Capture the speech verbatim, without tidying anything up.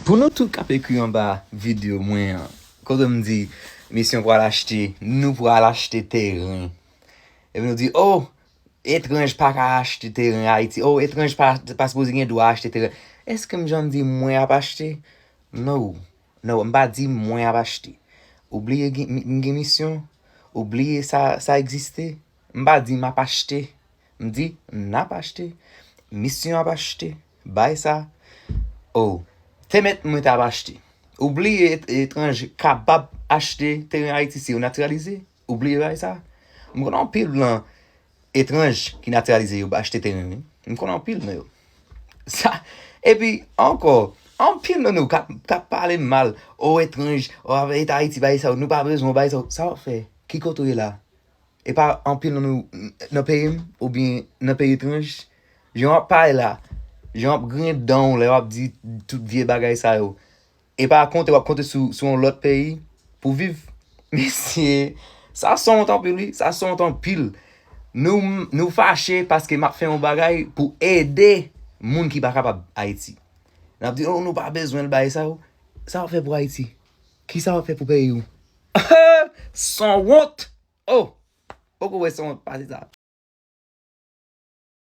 Pou nou tout k ap ekri anba videyo mwen an, kote m di, misyon pral achte, nou pral achte teren. Epi nou di, oh, etranj pa ka achte teren Ayiti. Oh, etranj pa, pa sipoze gen dwa achte teren. Èske m janm di mwen ap achte? No. No, m pa di mwen ap achte. Ou bliye gen, m gen misyon? Ou bliye sa, sa egziste? M pa di m ap achte. M di n ap achte. Misyon ap achte. Bay sa. Oh. Te mèt mwen t ap achte. Ou bliye et- etranj kapab achte teren Ayiti si yo natiralize? Ou bliye bay sa? M konn anpil nan etranj ki natiralize yo achte teren, wi. M konn anpil nan yo. Sa, epi ankò, anpil nan nou k ap, k ap pale mal, o etranj, o Ayiti bay sa, nou pa bezwen bay sa. Sa w ap fè? Ki kote w ye la? E pa anpil nan nou, nan peyi m, oubyen nan peyi etranj, jan w ap pale la, jan w ap griyen dan w lè w ap di tout vye bagay sa yo. E pa konte, w ap konte sou, sou yon lòt peyi pou viv. Mesye, sa se wont anpil, wi. Sa se wont anpil. Nou, nou fache paske m ap fè yon bagay pou ede moun ki pa kapab Ayiti. N ap di, oh, nou pa bezwen l bay sa yo. Sa w ap fè pou Ayiti? Ki sa w ap fè pou peyi w? San wont! Oh! Poko wè san wont pase sa.